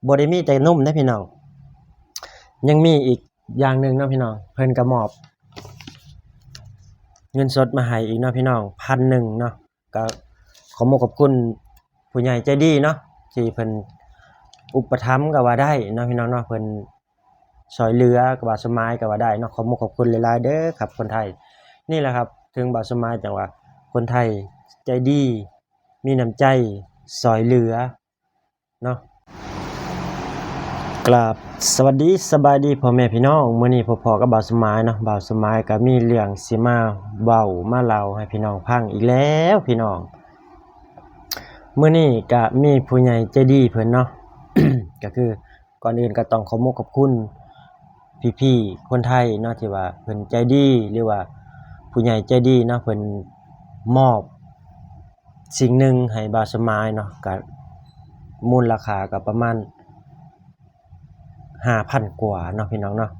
ບໍ່ໄດ້ມີແຕ່ນົມເດ້ພີ່ນ້ອງ, ຍັງມີອີກຢ່າງໜຶ່ງເນາະພີ່ນ້ອງ, ເພິ່ນກໍມອບເງິນສົດມາໃຫ້ອີກເນາະພີ່ນ້ອງ ພັນໜຶ່ງເນາະ. ກໍຂອບມຸກຂອບຄຸນຜູ້ໃຫຍ່ໃຈດີເນາະ ທີ່ເພິ່ນອຸປະຖຳກໍວ່າໄດ້ເນາະພີ່ນ້ອງເນາະ, ເພິ່ນຊ່ອຍເຫຼືອກັບບ່າວສົມໝາຍກໍວ່າໄດ້ເນາະ. ຂອບມຸກຂອບຄຸນຫຼາຍໆເດີຄັບຄົນໄທ. ນີ້ແຫຼະຄັບ ເຖິງບ່າວສົມໝາຍຈັ່ງວ່າຄົນໄທໃຈດີ ມີນ້ຳໃຈຊ່ອຍເຫຼືອເນາະ. ກາບສະຫວັດດີສະບາຍດີພໍ່ແມ່ພີ່ນ້ອງ, ມື້ນີ້ພົບພໍ້ກັບບ່າວສົມໝາຍເນາະ. ບ່າວສົມໝາຍກໍມີເລື່ອງຊິມາເວົ້າມາເລົ່າໃຫ້ພີ່ນ້ອງຟັງອີກແລ້ວພີ່ນ້ອງ. ມື້ນີ້ກໍມີຜູ້ໃຫຍ່ໃຈດີເພິ່ນເນາະ ກໍຄື ກ່ອນອື່ນກໍຕ້ອງຂອບມຸກຂອບຄຸນພີ່ໆຄົນໄທເນາະ ທີ່ວ່າເພິ່ນໃຈດີ ຫຼືວ່າຜູ້ໃຫຍ່ໃຈດີເນາະ, ເພິ່ນມອບສິ່ງໜຶ່ງໃຫ້ບ່າວສົມໝາຍເນາະ, ກໍມູນລະຄ່າກໍປະມານຫ້າພັນກວ່າເນາະພີ່ນ້ອງເນາະ.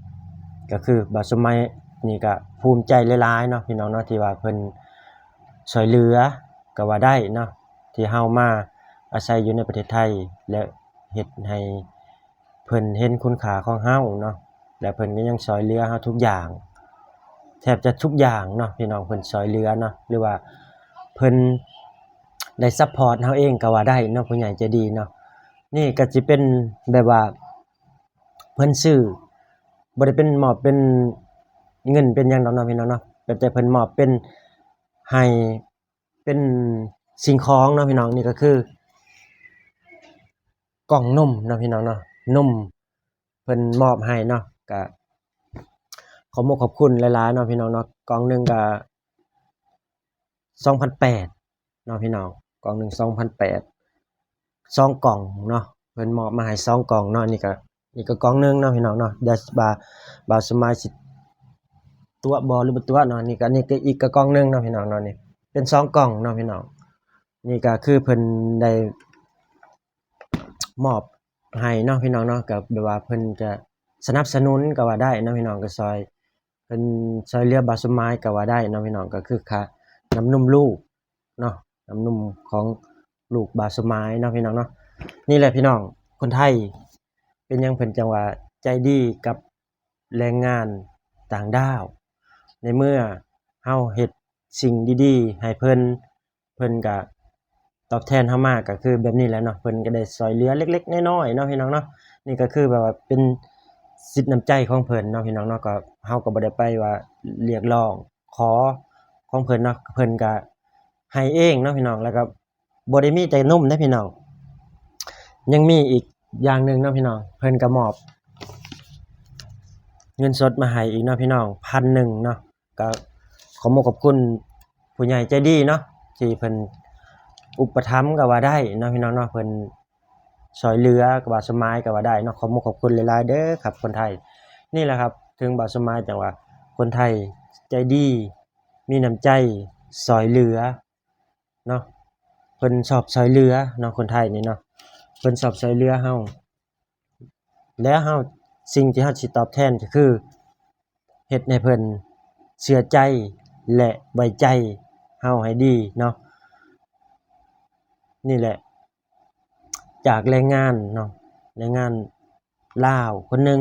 ກໍຄືບ່າວສົມໝາຍນີ້ກໍພູມໃຈຫຼາຍໆເນາະພີ່ນ້ອງເນາະ ທີ່ວ່າເພິ່ນຊ່ອຍເຫຼືອກໍວ່າໄດ້ເນາະ, ທີ່ເຮົາມາອາໄສຢູ່ໃນປະເທດໄທ ແລະ ເຮັດໃຫ້ ເພິ່ນເຫັນຄຸນຄ່າຂອງເຮົາເນາະ ແລະ ເພິ່ນກໍຍັງຊ່ອຍເຫຼືອເຮົາທຸກຢ່າງ ແທບຈະທຸກຢ່າງເນາະພີ່ນ້ອງ, ເພິ່ນຊ່ອຍເຫຼືອເນາະ ຫຼືວ່າເພິ່ນໄດ້ຊັບພອດເຮົາເອງກໍວ່າໄດ້ເນາະ ຜູ້ໃຫຍ່ໃຈດີເນາະ. ນີ້ກໍຊິເປັນແບບວ່າເພິ່ນຊື້ ບໍ່ໄດ້ເປັນມອບເປັນເງິນເປັນຫຍັງດອກເນາະພີ່ນ້ອງເນາະ, ແຕ່ເພິ່ນມອບເປັນ ໃຫ້ ເປັນສິ່ງຂອງເນາະພີ່ນ້ອງ. ນີ້ກໍຄືກ່ອງນົມເນາະພີ່ນ້ອງເນາະ, ນົມເພິ່ນມອບໃຫ້ເນາະ, ກະຂອບມຸກຂອບຄຸນຫຼາຍໆເນາະພີ່ນ້ອງເນາະ. ກ່ອງໜຶ່ງກະສອງພັນແປດເນາະພີ່ນ້ອງ, ກ່ອງໜຶ່ງສອງພັນແປດ ສອງກ່ອງເນາະ, ເພິ່ນມອບມາໃຫ້ສອງກ່ອງເນາະ. ນີ້ກະ ນີ້ກໍກ່ອງໜຶ່ງເນາະພີ່ນ້ອງເນາະ, ດຽວວ່າບ່າວສະໝາຍຊິຕົວະບໍ່ ຫຼືບໍ່ຕົວະເນາະ. ນີ້ກໍ ນີ້ກໍອີກກໍກ່ອງໜຶ່ງເນາະພີ່ນ້ອງເນາະ, ນີ້ເປັນສອງກ່ອງເນາະພີ່ນ້ອງ. ນີ້ກໍຄືເພິ່ນໄດ້ມອບໃຫ້ເນາະພີ່ນ້ອງເນາະ, ກໍແບບວ່າເພິ່ນກະສະໜັບສະໜູນກໍວ່າໄດ້ເນາະພີ່ນ້ອງ, ກໍຊ່ອຍ ເພິ່ນຊ່ອຍເຫຼືອບ່າວສົມໝາຍກໍວ່າໄດ້ເນາະພີ່ນ້ອງ, ກໍຄືຄ່ານ້ຳນົມລູກ ເນາະ, ນ້ຳນົມຂອງລູກບ່າວສົມໝາຍເນາະພີ່ນ້ອງເນາະ. ນີ້ແຫຼະພີ່ນ້ອງ ຄົນໄທເປັນຫຍັງເພິ່ນຈັ່ງວ່າໃຈດີກັບແຮງງານຕ່າງດ້າວ, ໃນເມື່ອເຮົາເຮັດສິ່ງດີໆໃຫ້ເພິ່ນ ເພິ່ນກະຕອບແທນເຮົາມາ ກະຄືແບບນີ້ແຫຼະເນາະ, ເພິ່ນກະໄດ້ຊ່ອຍເຫຼືອເລັກໆນ້ອຍໆເນາະພີ່ນ້ອງເນາະ. ນີ້ກະຄືແບບວ່າເປັນສິດນ້ຳໃຈຂອງເພິ່ນເນາະພີ່ນ້ອງເນາະ, ກໍ ເຮົາກໍບໍ່ໄດ້ໄປວ່າຮຽກຮ້ອງ ຂໍຂອງເພິ່ນເນາະ, ເພິ່ນກະໃຫ້ເອງເນາະພີ່ນ້ອງ. ແລ້ວກໍບໍ່ໄດ້ມີແຕ່ນົມເດ້ພີ່ນ້ອງ, ຍັງມີອີກຢ່າງໜຶ່ງເນາະພີ່ນ້ອງ, ເພິ່ນກໍມອບເງິນສົດມາໃຫ້ອີກເນາະພີ່ນ້ອງ ພັນໜຶ່ງເນາະ. ກໍຂອບມຸກຂອບຄຸນຜູ້ໃຫຍ່ໃຈດີເນາະ ທີ່ເພິ່ນອຸປະຖຳກໍວ່າໄດ້ເນາະພີ່ນ້ອງເນາະ, ເພິ່ນຊ່ອຍເຫຼືອກັບບ່າວສົມໝາຍກໍວ່າໄດ້ເນາະ. ຂອບມຸກຂອບຄຸນຫຼາຍໆເດີຄັບຄົນໄທ. ນີ້ແຫຼະຄັບ ເຖິງບ່າວສົມໝາຍຈັ່ງວ່າຄົນໄທໃຈດີ ມີນ້ຳໃຈຊ່ອຍເຫຼືອເນາະ, ເພິ່ນຊອບຊ່ອຍເຫຼືອເນາະ ຄົນໄທນີ້ເນາະ, ເພິ່ນຊອບຊ່ອຍເຫຼືອເຮົາ. ແລ້ວເຮົາ ສິ່ງທີ່ເຮົາຊິຕອບແທນກໍຄື ເຮັດໃຫ້ເພິ່ນເຊື່ອໃຈ ແລະ ໄວ້ໃຈເຮົາໃຫ້ດີເນາະ. ນີ້ແຫຼະ ຈາກແຮງງານເນາະ, ແຮງງານລາວຄົນໜຶ່ງ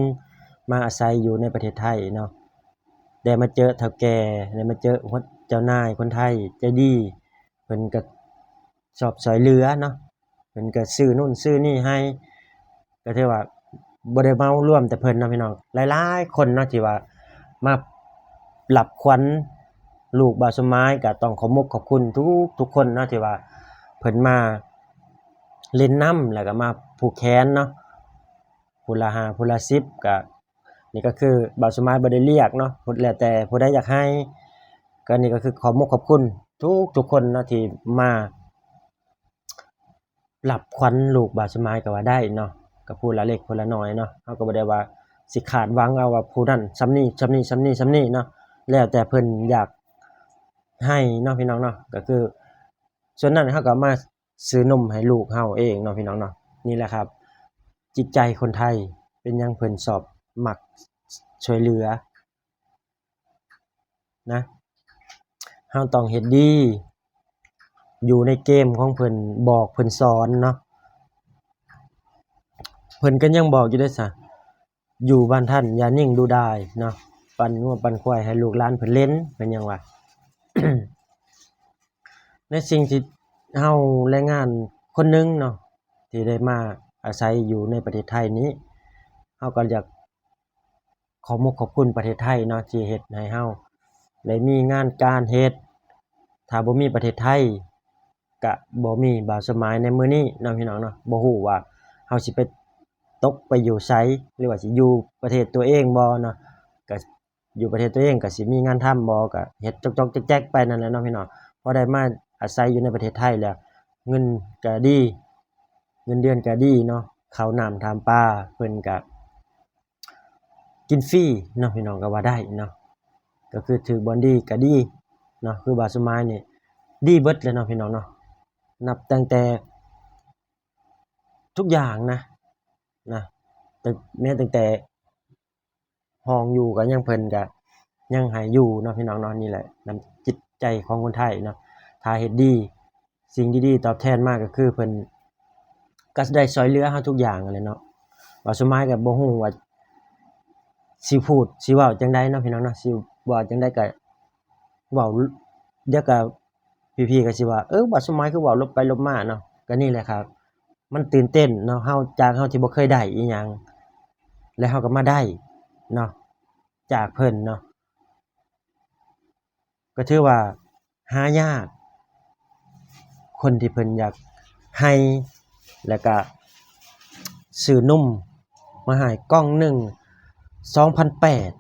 ມາອາໄສຢູ່ໃນປະເທດໄທເນາະ, ໄດ້ມາເຈີເຖົ້າແກ່ ໄດ້ມາເຈີເຈົ້ານາຍຄົນໄທໃຈດີ, ເພິ່ນກໍຊອບຊ່ອຍເຫຼືອເນາະ, ເພິ່ນກໍຊື້ໂນ່ນຊື້ນີ້ໃຫ້, ກໍຖືວ່າບໍ່ໄດ້ເໝົາລວມແຕ່ເພິ່ນເນາະພີ່ນ້ອງ, ຫຼາຍໆຄົນເນາະ ທີ່ວ່າມາຮັບຂວັນລູກບ່າວສົມໝາຍ. ກໍຕ້ອງຂອບມຸກຂອບຄຸນທຸກໆຄົນເນາະ ທີ່ວ່າເພິ່ນມາຫຼິ້ນນຳ ແລ້ວກໍມາຜູກແຂນເນາະ, ຜູ້ລະຫ້າ ຜູ້ລະສິບ ກໍ ນີ້ກໍຄືບ່າວສົມໝາຍບໍ່ໄດ້ລຽກເນາະ, ແລ້ວແຕ່ຜູ້ໃດຢາກໃຫ້. ກໍນີ້ກໍຄືຂອບມຸກຂອບຄຸນທຸກໆຄົນເນາະ ທີ່ມາຮັບຂວັນລູກບ່າວສົມໝາຍກໍວ່າໄດ້ເນາະ, ກໍຜູ້ລະເລັກຜູ້ລະນ້ອຍເນາະ. ເຮົາກໍບໍ່ໄດ້ວ່າຊິຄາດຫວັງເອົາວ່າຜູ້ນັ້ນສ່ຳນີ້ ສ່ຳນີ້ ສ່ຳນີ້ ສ່ຳນີ້ເນາະ, ແລ້ວແຕ່ເພິ່ນຢາກໃຫ້ເນາະ ພີ່ນ້ອງເນາະ. ກໍຄືສ່ວນນັ້ນເຮົາກໍມາ ຊື້ນົມໃຫ້ລູກເຮົາເອງເນາະ ພີ່ນ້ອງເນາະ. ນີ້ແຫຼະຄັບ ຈິດໃຈຄົນໄທ ເປັນຫຍັງເພິ່ນຊອບມັກຊ່ວຍເຫຼືອນະ, ເຮົາຕ້ອງເຮັດດີ ຢູ່ໃນເກມຂອງເພິ່ນ ບອກເພິ່ນ ສອນເນາະ. ເພິ່ນກໍຍັງບອກຢູ່ເດ້ຊະ ຢູ່ບ້ານທ່ານຢ່ານິ່ງດູດາຍເນາະ ປັ່ນງົວປັ່ນຄວາຍໃຫ້ລູກຫຼານເພິ່ນເຫຼັ້ນ ເພິ່ນຍັງວ່າ ໃນສິ່ງທີ່ເຮົາແຮງງານຄົນໜຶ່ງເນາະ ທີ່ໄດ້ມາອາໄສຢູ່ໃນປະເທດໄທນີ້ ເຮົາກໍຢາກ ຂອບມຸກຂອບຄຸນປະເທດໄທເນາະ ທີ່ເຮັດໃຫ້ເຮົາໄດ້ມີງານການເຮັດ. ຖ້າບໍ່ມີປະເທດໄທ ກະບໍ່ມີບ່າວສົມໝາຍໃນມື້ນີ້ເນາະ ພີ່ນ້ອງເນາະ. ບໍ່ຮູ້ວ່າເຮົາຊິໄປຕົກໄປຢູ່ໃສ ຫຼືວ່າຊິຢູ່ປະເທດຕົວເອງບໍ່ເນາະ. ກະຢູ່ປະເທດຕົວເອງກະຊິມີງານທຳບໍ່ ກະເຮັດຈອກໆແຈກໆໄປນັ້ນແຫຼະເນາະ ພີ່ນ້ອງ. ພໍໄດ້ມາອາໄສຢູ່ໃນປະເທດໄທແລ້ວ ເງິນກະດີ ເງິນເດືອນກະດີເນາະ ເຂົ້ານ້ຳທຳປາ ເພິ່ນກະ ກິນຟຣີເນາະ ພີ່ນ້ອງ ກໍວ່າໄດ້ເນາະ. ກໍຄືຖືກບ່ອນດີກໍດີເນາະ ຄືບ່າວສົມໝາຍນີ້ດີເບິດເລີຍເນາະ ພີ່ນ້ອງເນາະ. ນັບຕັ້ງແຕ່ທຸກຢ່າງນະ ນະ ຕັ້ງ ແມ້ຕັ້ງແຕ່ຫ້ອງຢູ່ກໍຍັງ ເພິ່ນກໍຍັງໃຫ້ຢູ່ເນາະ ພີ່ນ້ອງເນາະ. ນີ້ແຫຼະນ້ຳຈິດໃຈຂອງຄົນໄທເນາະ ຖ້າເຮັດດີ ສິ່ງດີໆຕອບແທນມາກໍຄືເພິ່ນກໍໄດ້ຊ່ວຍເຫຼືອເຮົາທຸກຢ່າງຫັ້ນແຫຼະເນາະ. ບ່າວສົມໝາຍກໍບໍ່ຮູ້ວ່າຊິພູດຊິເວົ້າຈັ່ງໃດເນາະ ພີ່ນ້ອງເນາະ. ຊິເວົ້າຈັ່ງໃດກໍເວົ້າ ດຽວກໍພີ່ໆກໍຊິວ່າ ເອີ ບ່າວສົມໝາຍຄືເວົ້າຫຼົບໄປຫຼົບມາເນາະ. ກໍນີ້ແຫຼະຄັບ ມັນຕື່ນເຕັ້ນເນາະ ເຮົາ ຈາກເຮົາທີ່ບໍ່ເຄີຍໄດ້ອີ່ຫຍັງ ແລ້ວເຮົາກໍມາໄດ້ເນາະ ຈາກເພິ່ນເນາະ. ກໍຖືວ່າຫາຍາກ ຄົນທີ່ເພິ່ນຢາກໃຫ້ ແລ້ວກະຊື້ນົມມາໃຫ້ກ່ອງໜຶ່ງ ສອງພັນແປດ.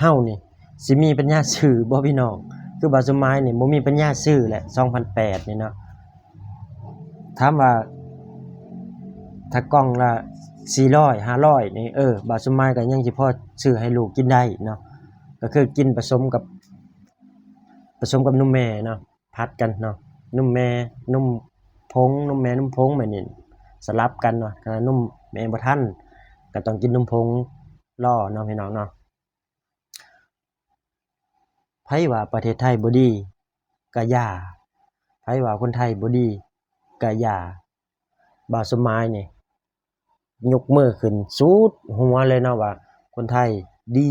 ເຮົານີ້ຊິມີປັນຍາຊື້ບໍ່ ພີ່ນ້ອງ? ຄືບ່າວສົມໝາຍນີ້ບໍ່ມີປັນຍາຊື້ແຫຼະ ສອງພັນແປດນີ້ເນາະ. ຖາມວ່າຖ້າກ່ອງລະສີ່ຮ້ອຍ ຫ້າຮ້ອຍນີ້ ເອີ ບ່າວສົມໝາຍກໍຍັງຊິພໍຊື້ໃຫ້ລູກກິນໄດ້ເນາະ. ກໍຄືກິນປະສົມກັບ ປະສົມກັບນົມແມ່ເນາະ ຜັດກັນເນາະ ນົມແມ່ ນົມຜົງ ນົມແມ່ ນົມຜົງ ແບບນີ້ ສະຫຼັບກັນເນາະ. ຖ້ານົມແມ່ບໍ່ທັນ ກໍຕ້ອງກິນນົມຜົງລໍເນາະ ພີ່ນ້ອງເນາະ. ໃຜວ່າປະເທດໄທບໍ່ດີກໍຢ່າ ໃຜວ່າຄົນໄທບໍ່ດີກໍຢ່າ. ບ່າວສົມໝາຍນີ້ ຍົກມືຂຶ້ນສຸດຫົວເລີຍເນາະວ່າ ຄົນໄທດີ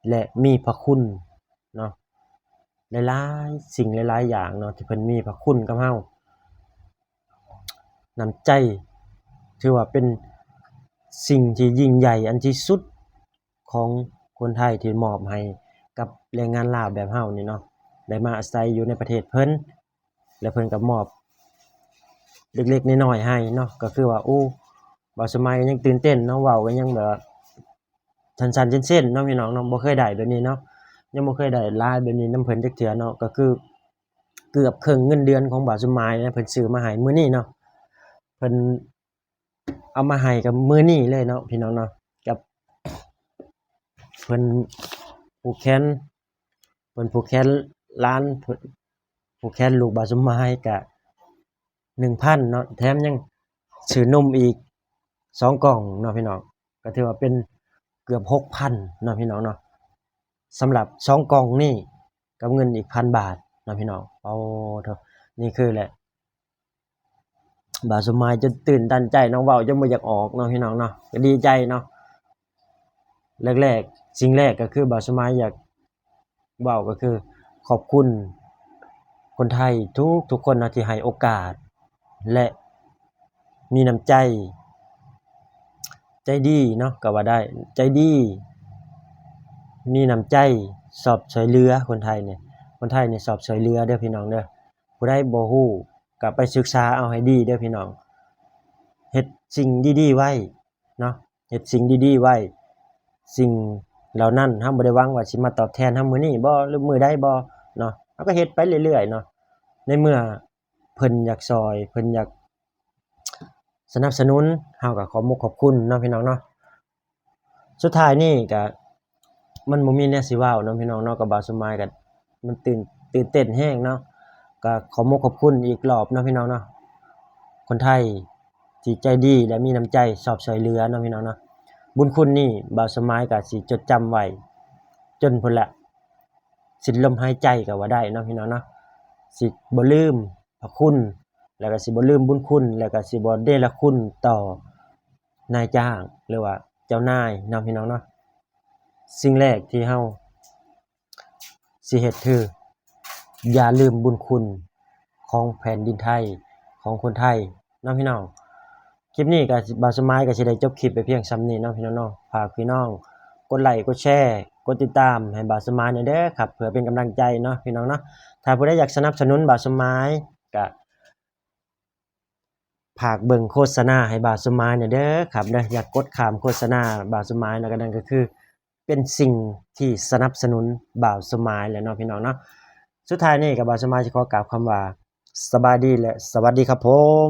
ແລະ ມີພະຄຸນເນາະ. ຫຼາຍໆສິ່ງຫຼາຍໆຢ່າງເນາະ ທີ່ເພິ່ນມີພະຄຸນກັບເຮົາ. ນ້ຳໃຈ ຖືວ່າເປັນສິ່ງທີ່ຍິ່ງໃຫຍ່ອັນທີ່ສຸດຂອງຄົນໄທ ທີ່ມອບໃຫ້ກັບແຮງງານລາວແບບເຮົານີ້ເນາະ ໄດ້ມາອາໄສຢູ່ໃນປະເທດເພິ່ນ ແລ້ວເພິ່ນກໍມອບເລັກໆນ້ອຍໆໃຫ້ເນາະ. ກໍຄືວ່າ ໂອ້ ບ່າວສົມໝາຍກໍຍັງຕື່ນເຕັ້ນເນາະ ເວົ້າກໍຍັງແບບວ່າສັ່ນໆເສັ້ນໆເນາະ ພີ່ນ້ອງເນາະ. ບໍ່ເຄີຍໄດ້ແບບນີ້ເນາະ ຍັງບໍ່ເຄີຍໄດ້ຫຼາຍແບບນີ້ນຳເພິ່ນຈັກເທື່ອເນາະ. ກໍຄືເກືອບເຄິ່ງເງິນເດືອນຂອງບ່າວສົມໝາຍນະ ເພິ່ນຊື້ມາໃຫ້ມື້ນີ້ເນາະ ເພິ່ນ ເອົາມາໃຫ້ກັບມື້ນີ້ເລີຍເນາະ ພີ່ນ້ອງເນາະ. ກັບເພິ່ນຜູກແຂນ ເພິ່ນຜູກແຂນຫຼານ ຜູກແຂນລູກບ່າວສົມໝາຍກະໜຶ່ງພັນເນາະ ແຖມຍັງຊື້ນົມອີກສອງກ່ອງເນາະ ພີ່ນ້ອງ. ກໍຖືວ່າເປັນເກືອບຫົກພັນເນາະ ພີ່ນ້ອງເນາະ. ສຳລັບສອງກ່ອງນີ້ ກັບເງິນອີກພັນບາດເນາະ ພີ່ນ້ອງ. ໂອ້ໂທ້ ນີ້ຄືແຫຼະ ບ່າວສົມໝາຍຈົນຕື່ນຕັນໃຈເນາະ ເວົ້າຈົນບໍ່ຢາກອອກເນາະ ພີ່ນ້ອງເນາະ. ກໍດີໃຈເນາະ ແລກໆ ສິ່ງແລກກໍຄືບ່າວສົມໝາຍຢາກເວົ້າກໍຄືຂອບຄຸນຄົນໄທທຸກໆຄົນເນາະ ທີ່ໃຫ້ໂອກາດ ແລະ ມີນ້ຳໃຈ ໃຈດີເນາະ ກໍວ່າໄດ້ ໃຈດີ ມີນ້ຳໃຈ ຊອບຊ່ວຍເຫຼືອ. ຄົນໄທນີ້ ຄົນໄທນີ້ຊອບຊ່ວຍເຫຼືອເດີ ພີ່ນ້ອງເດີ. ຜູ້ໃດບໍ່ຮູ້ກໍໄປສຶກສາເອົາໃຫ້ດີເດີ ພີ່ນ້ອງ. ເຮັດສິ່ງດີໆໄວ້ເນາະ ເຮັດສິ່ງດີໆໄວ້. ສິ່ງເຫຼົ່ານັ້ນເຮົາບໍ່ໄດ້ຫວັງວ່າຊິມາຕອບແທນເຮົາມື້ນີ້ບໍ່ ຫຼືມື້ໃດບໍ່ເນາະ ເຮົາກໍເຮັດໄປເລື້ອຍໆເນາະ. ໃນເມື່ອເພິ່ນຢາກຊ່ອຍ ເພິ່ນຢາກ ສະໜັບສະໜູນ ເຮົາກໍຂອບມຸກຂອບຄຸນເນາະ ພີ່ນ້ອງເນາະ. ສຸດທ້າຍນີ້ກໍ ມັນບໍ່ມີແນວຊິເວົ້າເນາະ ພີ່ນ້ອງເນາະ. ກັບບ່າວສົມໝາຍກໍ ມັນຕື່ນ ຕື່ນເຕັ້ນແຮງເນາະ. ກໍຂອບມຸກຂອບຄຸນອີກລອບເນາະ ພີ່ນ້ອງເນາະ. ຄົນໄທທີ່ໃຈດີ ແລະ ມີນ້ຳໃຈຊອບຊ່ວຍເຫຼືອເນາະ ພີ່ນ້ອງເນາະ. ບຸນຄຸນນີ້ບ່າວສົມໝາຍກໍຊິຈົດຈຳໄວ້ຈົນພຸ້ນແຫຼະ ສິ້ນລົມຫາຍໃຈກໍວ່າໄດ້ເນາະ ພີ່ນ້ອງເນາະ. ຊິບໍ່ລືມ ພະຄຸນ ແລ້ວກໍຊິບໍ່ລືມບຸນຄຸນ ແລ້ວກໍຊິບໍ່ເນລະຄຸນຕໍ່ ນາຍຈ້າງ ຫຼືວ່າເຈົ້ານາຍເນາະ ພີ່ນ້ອງເນາະ. ສິ່ງແລກທີ່ເຮົາຊິເຮັດຄື ຢ່າລືມບຸນຄຸນຂອງແຜ່ນດິນໄທ ຂອງຄົນໄທເນາະ ພີ່ນ້ອງ. ຄລິບນີ້ກໍ ບ່າວສົມໝາຍກໍຊິໄດ້ຈົບຄລິບໄປພຽງສ່ຳນີ້ເນາະ ພີ່ນ້ອງເນາະ. ຝາກພີ່ນ້ອງກົດໄລ ກົດແຊ ກົດຕິດຕາມໃຫ້ບ່າວສົມໝາຍແດ່ເດີຄັບ ເພື່ອເປັນກຳລັງໃຈເນາະ ພີ່ນ້ອງເນາະ. ຖ້າຜູ້ໃດຢາກສະໜັບສະໜູນບ່າວສົມໝາຍ ກໍຝາກເບິ່ງໂຄສະນາໃຫ້ບ່າວສົມໝາຍແດ່ເດີຄັບເດີ. ຢ່າກົດຂ້າມໂຄສະນາບ່າວສົມໝາຍເນາະ, ກໍນັ້ນກໍຄືເປັນສິ່ງທີ່ສະໜັບສະໜູນບ່າວສົມໝາຍແຫຼະເນາະ ພີ່ນ້ອງເນາະ. ສຸດທ້າຍນີ້ກໍບ່າວສົມໝາຍຊິຂໍກ່າວຄຳວ່າ ສະບາຍດີ ແລະ ສະຫວັດດີຄັບຜົມ.